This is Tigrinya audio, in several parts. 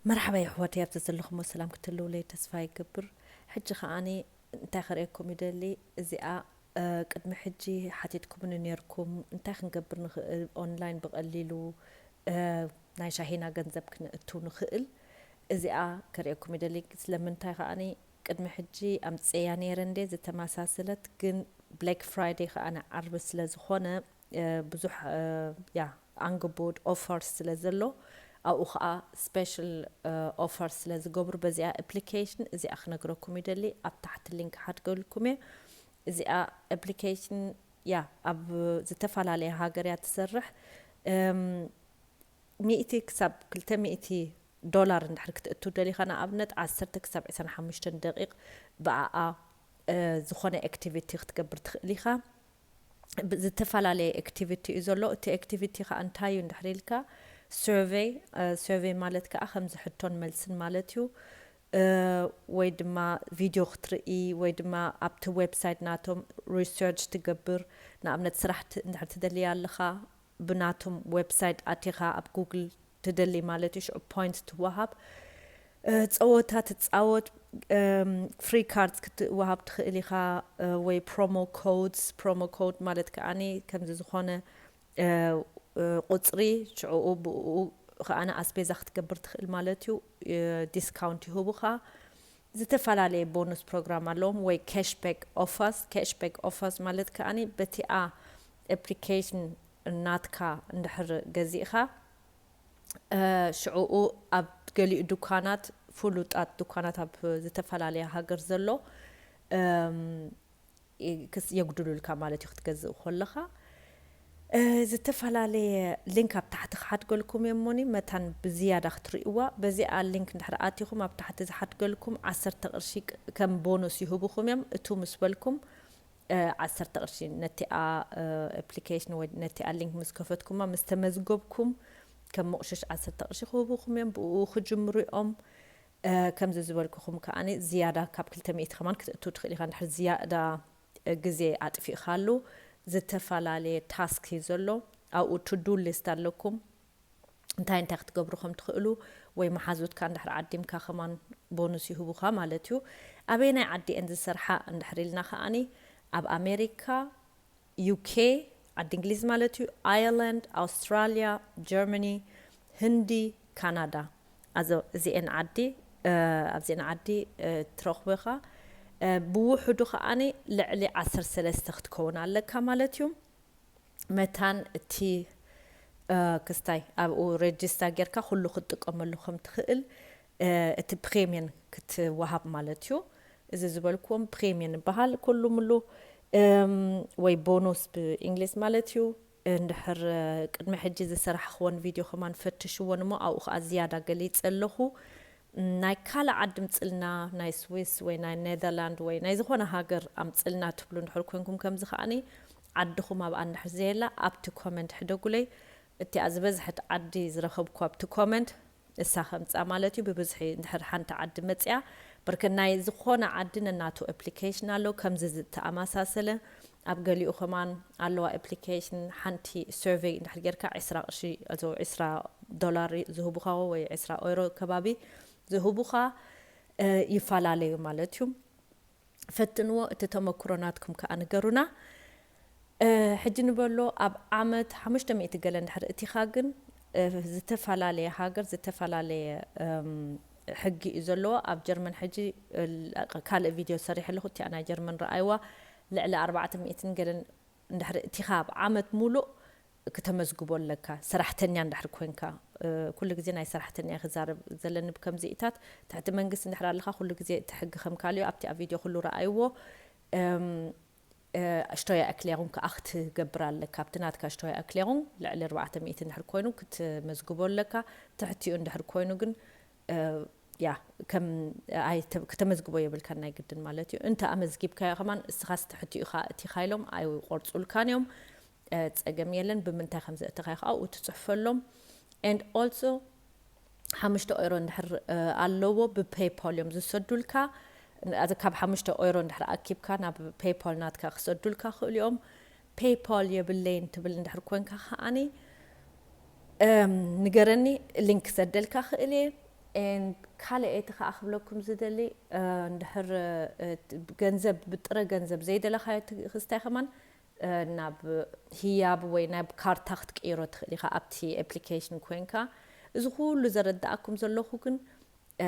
መርሓባ የሕዋተይ፣ ኣብዚ ዘለኹሞ ሰላም ክትህልውለይ ተስፋ ይገብር። ሕጂ ከኣኒ እንታይ ከርእየኩም ይደሊ፣ እዚኣ፣ እ፣ ቅድሚ ሕጂ ሓቲትኩምኒ ነርኩም፣ እንታይ ክንገብር ንኽእል፣ ኦንላይን ብቐሊሉ፣ እ፣ ናይ ሻሂና ገንዘብ ክነእቱ ንኽእል፣ እዚኣ ከርእየኩም ይደሊ። ስለምንታይ ከኣኒ ቅድሚ ሕጂ ኣምጽኤያ ነይረ እንዴ፣ ዝተመሳሰለት፣ ግን ብላክ ፍራይደይ ከኣኒ ዓርቢ ስለ ዝኾነ፣ እ፣ ብዙሕ፣ እ፣ ያ፣ ኣንግቡድ ኦፈርስ ስለ ዘሎ፣ ኣብኡ ኸኣ ስፔሻል፣ እ፣ ኦፈርስ ስለ ዝገብሩ፣ በዚኣ ኣፕሊኬሽን እዚኣ ክነግረኩም ይደሊ። ኣብ ታሕቲ ሊንክ ሓድገልኩም እየ። እዚኣ ኣፕሊኬሽን፣ ያ፣ ኣብ ዝተፈላለየ ሃገር እያ ትሰርሕ። እም፣ ሚእቲ ክሳብ ክልተ ሚእቲ ዶላር እንድሕር ክትእቱ ደሊኻ፣ ንኣብነት፣ ዓሰርተ ክሳብ ዕስራን ሓሙሽተን ደቂቕ ብኣኣ፣ እ፣ ዝኾነ ኣክቲቪቲ ክትገብር ትኽእል ኢኻ። ብ-፣ ዝተፈላለየ ኣክቲቪቲ እዩ ዘሎ። እቲ ኣክቲቪቲ ከኣ እንታይ እዩ እንድሕር ኢልካ፣ ሰርቨይ፣ እ፣ ሰርቨይ ማለት ከኣ ከምዚ ሕቶን መልስን ማለት እዩ። እ፣ ወይ ድማ ቪድዮ ክትርኢ፣ ወይ ድማ ኣብቲ ዌብሳይት ናቶም ሪሰርች ትገብር። ንኣብነት፣ ስራሕ ት-፣ እንድሕር ትደሊ ኣለኻ፣ ብናቶም ዌብሳይት ኣቲኻ ኣብ ጉግል ትደሊ ማለት እዩ። ሽዑ ፖይንት ትወሃብ። እ፣ ጸወታ ትጻወት፣ እም፣ ፍሪ ካርድስ ክትወሃብ ትኽእል ኢኻ፣ እ፣ ወይ ፕሮሞ ኮድስ። ፕሮሞ ኮድ ማለት ከኣኒ ከምዚ ዝኾነ፣ እ፣ እ፣ ቁጽሪ፣ ሽዑኡ ብኡ ከኣኒ ኣስቤዛ ክትገብር ትኽእል ማለት እዩ። እ፣ ዲስካውንት ይህቡኻ። ዝተፈላለየ ቦኑስ ፕሮግራም ኣለዎም ወይ ካሽባክ ኦፈርስ። ካሽባክ ኦፈርስ ማለት ከኣኒ በቲኣ ኣፕሊኬሽን ናትካ እንድሕር ገዚእኻ፣ እ፣ ሽዑኡ ኣብ ገሊኡ ዱኳናት፣ ፍሉጣት ዱኳናት ኣብ ዝተፈላለየ ሃገር ዘሎ፣ እም፣ ይ-፣ ክስ-፣ የጉድሉልካ ማለት እዩ ክትገዝእ ከለኻ። እ፣ ዝተፈላለየ ሊንክ ኣብ ታሕቲ ክሓድገልኩም እየ እሞኒ፣ መታን ብዝያዳ ክትርእይዋ። በዚኣ ሊንክ እንድሕር ኣቲኹም፣ ኣብ ታሕቲ ዝሓድገልኩም ዓሰርተ ቅርሺ ቅ-፣ ከም ቦኑስ ይህቡኹም እዮም። እቱ ምስ በልኩም፣ እ፣ ዓሰርተ ቅርሺ ነቲኣ፣ እ፣ ኣፕሊኬሽን ወይ ነቲኣ ሊንክ ምስ ከፈትኩማ፣ ምስ ተመዝገብኩም፣ ከም ምቑሽሽ ዓሰርተ ቅርሺ ክህቡኹም እዮም። ብኡ ክጅምሩ እዮም። እ፣ ከምዚ ዝበልኩኹም ከኣኒ ዝያዳ ካብ ክልተ ሚእቲ ከማን ክትእቱ ትኽእል ኢኻ። እንድሕር ዝያዳ፣ እ፣ ግዜ ኣጥፊእኻሉ፣ ዝተፈላለየ ታስክ እዩ ዘሎ። ኣብኡ ቱ ዱ ሊስት ኣለኩም። እንታይ እንታይ ክትገብሩ ከም ትኽእሉ፣ ወይ መሓዙትካ እንድሕር ዓዲምካ ከማን ቦኑስ ይህቡኻ ማለት እዩ። ኣበየናይ ዓዲ እየን ዝሰርሓ እንድሕር ኢልና ከኣኒ፣ ኣብ ኣሜሪካ፣ ዩ ኬ፣ ዓዲ እንግሊዝ ማለት እዩ፣ ኣየርላንድ፣ ኣውስትራልያ፣ ጀርመኒ፣ ህንዲ፣ ካናዳ። ኣዞ እዚኤን ዓዲ፣ እ፣ ኣብዚኤን ዓዲ፣ እ፣ ትረኽቦ ኢኻ። እ፣ ብውሕዱ ከኣኒ ልዕሊ ዓሰርተ ሰለስተ ክትከውን ኣለካ ማለት እዩ። መታን እቲ፣ እ፣ ክስታይ ኣብኡ ሬጅስታ ጌርካ ኩሉ ክትጥቀመሉ ከም ትኽእል፣ እ፣ እቲ ፕሪምየን ክትወሃብ ማለት እዩ። እዚ ዝበልክዎም ፕሪምየን ይበሃል። ኩሉ ምሉ፣ እም፣ ወይ ቦኑስ ብእንግሊዝ ማለት እዩ። እንድሕር፣ እ፣ ቅድሚ ሕጂ ዝሰራሕኽዎን ቪድዮ ከማን ፈትሽዎን እሞ ኣብኡ ኸኣ ዝያዳ ገሊጸ ኣለኹ። ናይ ካልእ ዓዲ ምጽልና፣ ናይ ስዊስ ወይ ናይ ኔዘርላንድ ወይ ናይ ዝኾነ ሃገር ኣምጽልና ትብሉ እንድሕር ኮንኩም፣ ከምዚ ከኣኒ ዓድኹም ኣብኣ እንድሕር ዘየላ ኣብቲ ኮመንት ሕደጉለይ። እቲኣ ዝበዝሐት ዓዲ ዝረኸብኩ ኣብቲ ኮመንት እሳ ከምጻ ማለት እዩ። ብብዝሒ እንድሕር ሓንቲ ዓዲ መጽያ፣ ብርክ ናይ ዝኾነ ዓዲ ነናቱ ኣፕሊኬሽን ኣሎ፣ ከምዚ ዝተኣማሳሰለ። ኣብ ገሊኡ ከማን ኣለዋ ኣፕሊኬሽን፣ ሓንቲ ሰርቨይ እንድሕር ጌርካ ዕስራ ቅርሺ፣ እዞ ዕስራ ዶላር ዝህቡኻ ወይ ዕስራ ኦይሮ ከባቢ ዝህቡኻ፣ እ፣ ይፈላለዩ ማለት እዩ። ፈትንዎ፣ እቲ ተመክሮ ናትኩም ከኣ ንገሩና። እ፣ ሕጂ ንበሎ ኣብ ዓመት ሓሙሽተ ሚእቲ ገለ እንድሕር እቲኻ ግን፣ እ፣ ዝተፈላለየ ሃገር፣ ዝተፈላለየ፣ እም፣ ሕጊ እዩ ዘለዎ። ኣብ ጀርመን ሕጂ፣ እ፣ ካልእ ቪድዮ ሰሪሐ ኣለኹ፣ እቲኣ ናይ ጀርመን ረኣይዋ። ልዕሊ ኣርባዕተ ሚእትን ገለን እንድሕር እቲኻ ኣብ ዓመት ሙሉእ ክተመዝግቦ ኣለካ፣ ሰራሕተኛ እንድሕር ኮንካ። እ፣ ኩሉ ግዜ ናይ ሰራሕተኛ ክዛረብ ዘለኒ ብከምዚኢታት። ትሕቲ መንግስቲ እንድሕር ኣለኻ፣ ኩሉ ግዜ እቲ ሕጊ ከም ካልእ እዩ። ኣብቲ ኣብ ቪድዮ ኩሉ ረኣይዎ። እም፣ እ፣ Steuererklärung ከኣ ክትገብር ኣለካ። ኣብቲ ናትካ Steuererklärung ልዕሊ ኣርባዕተ ሚእቲ እንድሕር ኮይኑ ክትመዝግቦ ኣለካ። ትሕቲኡ እንድሕር ኮይኑ ግን፣ እ፣ ያ፣ ከም ኣይ-፣ ተ-፣ ክተመዝግቦ የብልካን ናይ ግድን ማለት እዩ። እንተ ኣመዝጊብካዮ ከማን እስኻስ ትሕቲኡ ኢኻ እቲኻ ኢሎም ኣይቆርጹልካን እዮም። እ፣ ጸገም የለን። ብምንታይ ከም ዘእተኻዮ ከኣ ኣብኡ ትጽሕፈሎም። And also ሓሙሽተ ኦይሮ እንድሕር፣ እ፣ ኣለዎ፣ ብፔይፓል እዮም ዝሰዱልካ። ን-፣ ኣዚ ካብ ሓሙሽተ ኦይሮ እንድሕር ኣኪብካ ናብ ፔይፓል ናትካ ክሰዱልካ ክእሉ እዮም። ፔይፓል የብለይን ትብል እንድሕር ኮንካ ከኣኒ፣ እም፣ ንገረኒ፣ ሊንክ ክሰደልካ ክእል እየ። And ካልእ እቲ ከኣ ክብለኩም ዝደሊ፣ እ፣ እንድሕር፣ እ፣ ገንዘብ፣ ብጥረ ገንዘብ ዘይደለኻዮ እቲ ክስታይ ከማን፣ እ፣ ናብ ህያብ ወይ ናብ ካርታ ክትቅይሮ ትኽእል ኢኻ ኣብቲ ኣፕሊኬሽን ኮንካ። እዚ ኩሉ ዘረዳእኩም ዘለኹ ግን፣ እ፣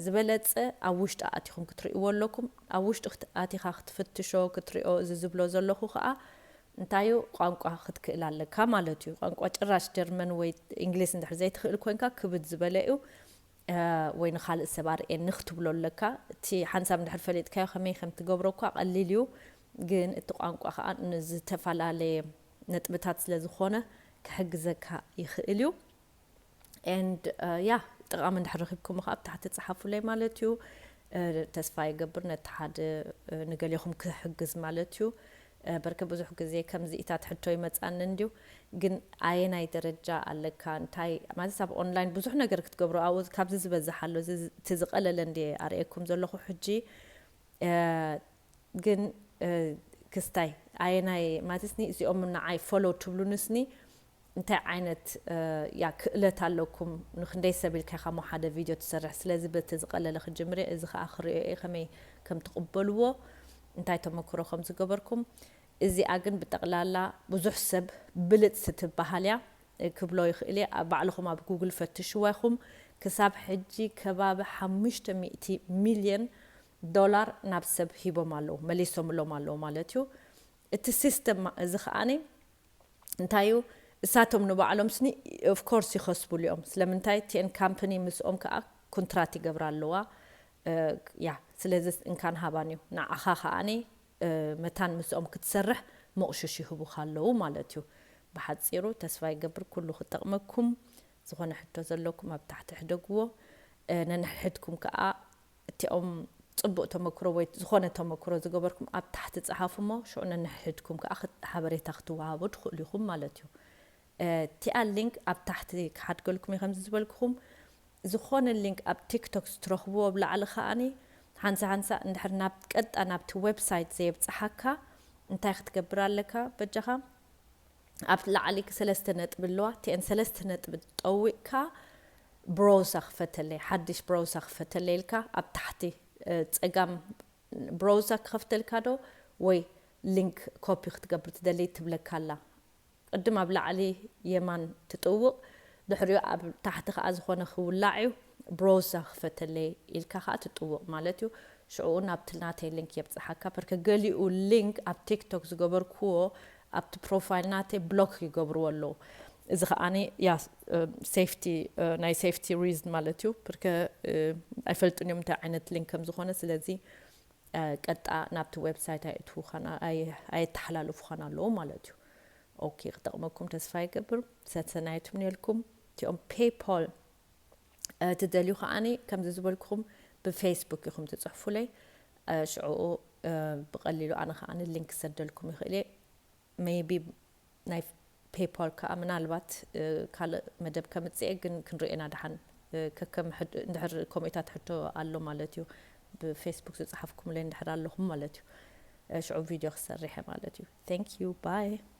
ዝበለጸ ኣብ ውሽጢ ኣቲኹም ክትርእይዎ ኣለኩም። ኣብ ውሽጢ ክት-፣ ኣቲኻ ክትፍትሾ፣ ክትሪኦ፣ እዚ ዝብሎ ዘለኹ ከኣ እንታዩ፣ ቋንቋ ክትክእል ኣለካ ማለት እዩ። ቋንቋ ጭራሽ ጀርመን ወይ እንግሊዝ እንድሕር ዘይትኽእል ኮንካ ክብድ ዝበለ እዩ። እ፣ ወይ ንኻልእ ሰብ ኣርእየኒ ክትብሎ ኣለካ። እቲ ሓንሳብ እንድሕር ፈሊጥካዮ ከመይ ከም ትገብሮ እኳ ቀሊል እዩ፣ ግን እቲ ቋንቋ ከኣ ንዝተፈላለየ ነጥብታት ስለ ዝኾነ ክሕግዘካ ይኽእል እዩ። And፣ እ፣ ያ፣ ጠቓሚ እንድሕር ረኺብኩሞ ከኣ ኣብ ታሕቲ ጸሓፉለይ ማለት እዩ። እ፣ ተስፋ ይገብር ነቲ ሓደ፣ እ፣ ንገሌኹም ክሕግዝ ማለት እዩ። እ፣ በርከ ብዙሕ ግዜ ከምዚኢታት ሕቶ ይመጻኒ እንድዩ፣ ግን ኣየናይ ደረጃ ኣለካ? እንታይ ማለት ኣብ ኦንላይን ብዙሕ ነገር ክትገብሮ፣ ኣብኡ ካብዚ ዝበዝሕ ኣሎ። እዚ፣ እቲ ዝቐለለ እንድየ ኣርእየኩም ዘለኹ ሕጂ። እ፣ ግን፣ እ፣ ክስታይ ኣየናይ ማለትስኒ እዚኦም ንዓይ ፎሎ ትብሉንስኒ እንታይ ዓይነት፣ እ፣ ያ ክእለት ኣለኩም? ንክንደይ ሰብ ኢልካ ኢኻ እሞ ሓደ ቪድዮ ትሰርሕ? ስለዚ በቲ ዝቐለለ ክጅምር እየ። እዚ ኸኣ ክርእዮ እየ ከመይ ከም ትቕበልዎ፣ እንታይ ተመክሮ ከም ዝገበርኩም። እዚኣ ግን ብጠቕላላ ብዙሕ ሰብ ብልጽ ትበሃል እያ፣ እ፣ ክብሎ ይኽእል እየ። ኣብ ባዕልኹም ኣብ ጉግል ፈትሽዋ ኢኹም። ክሳብ ሕጂ ከባቢ ሓሙሽተ ሚእቲ ሚልዮን ዶላር ናብ ሰብ ሂቦም ኣለዉ፣ መሊሶምሎም ኣለዉ ማለት እዩ። እቲ ሲስተም እዚ ከኣኒ እንታይ እዩ? እሳቶም ንባዕሎም ስኒ ኦፍ ኮርስ ይኸስቡሉ እዮም። ስለምንታይ? ቲኤን ካምፕኒ ምስኦም ከኣ ኮንትራት ይገብራ ኣለዋ። እ፣ ያ፣ ስለዚ እንካን ሃባን እዩ። ንዓኻ ከኣኒ፣ እ፣ መታን ምስኦም ክትሰርሕ መቑሽሽ ይህቡኻ ኣለዉ ማለት እዩ። ብሓጺሩ ተስፋ ይገብር ኩሉ ክጠቕመኩም። ዝኾነ ሕቶ ዘለኩም ኣብ ታሕቲ ሕደግዎ። እ፣ ነንሕድኩም ከኣ እቲኦም ጽቡቕ ተመክሮ ወይ ዝኾነ ተመክሮ ዝገበርኩም ኣብ ታሕቲ ጸሓፉ እሞ ሽዑ ነንሕድኩም ከኣ ክት-፣ ሓበሬታ ክትወሃቡ ትኽእሉ ኢኹም ማለት እዩ። እ፣ እቲኣ ሊንክ ኣብ ታሕቲ ክሓድገልኩም እየ ከምዚ ዝበልኩኹም። ዝኾነ ሊንክ ኣብ ቲክቶክ ዝትረኽብዎ ኣብ ላዕሊ ከኣኒ ሓንሳ ሓንሳ እንድሕር ናብ ቀጣ ናብቲ ዌብሳይት ዘየብጽሓካ እንታይ ክትገብር ኣለካ በጃኻ? ኣብ ላዕሊ ሰለስተ ነጥቢ ኣለዋ። እቲአን ሰለስተ ነጥቢ ጠዊቕካ ብሮውዛ ክፈተለይ፣ ሓድሽ ብሮውዛ ክፈተለይ ኢልካ ኣብ ታሕቲ፣ እ፣ ጸጋም ብሮውዛ ክኸፍተልካ ዶ ወይ ሊንክ ኮፒ ክትገብር ትደሊ ትብለካ ኣላ። ቅድም ኣብ ላዕሊ የማን ትጥውቕ፣ ድሕሪኡ ኣብ ታሕቲ ከኣ ዝኾነ ክውላዕ እዩ። ብሮውዛ ክፈተለይ ኢልካ ከኣ ትጥውቕ ማለት እዩ። ሽዑኡ ናብቲ ናተይ ሊንክ የብጽሓካ። ፐርከ ገሊኡ ሊንክ ኣብ ቲክቶክ ዝገበርክዎ ኣብቲ ፕሮፋይል ናተይ ብሎክ ይገብርዎ ኣለዉ። እዚ ከኣኒ ያ፣ እ፣ ሴፍቲ፣ እ፣ ናይ ሴፍቲ ሪዝን ማለት እዩ። ፐርከ፣ እ፣ ኣይፈልጡን እዮም እንታይ ዓይነት ሊንክ ከም ዝኾነ። ስለዚ፣ እ፣ ቀጣ ናብቲ ዌብሳይት ኣየእትዉኻን፣ ኣየ-፣ ኣየተሓላልፉኻን ኣለዉ ማለት እዩ። ኦኬ፣ ክጠቕመኩም ተስፋ ይገብር። ሰሰናዩ ትምነየልኩም። እቲኦም ፔይፖል፣ እ፣ ትደልዩ ከኣኒ ከምዚ ዝበልኩኹም ብፌስቡክ ኢኹም ትጽሕፉለይ። እ፣ ሽዑኡ፣ እ፣ ብቐሊሉ ኣነ ከኣኒ ሊንክ ክሰደልኩም ይኽእል እየ። ሜይቢ ናይ ፔይፓል ከኣ ምናልባት፣ እ፣ ካልእ መደብ ከምጽእ እየ፣ ግን ክንርእየና ደሓን፣ እ፣ ከከም ሕድ-፣ እንድሕር ከምኡታት ሕቶ ኣሎ ማለት እዩ። ብፌስቡክ ዝጸሓፍኩምለይ እንድሕር ኣለኹም ማለት እዩ። እ፣ ሽዑ ቪድዮ ክሰርሕ እየ ማለት እዩ። Thank you. Bye.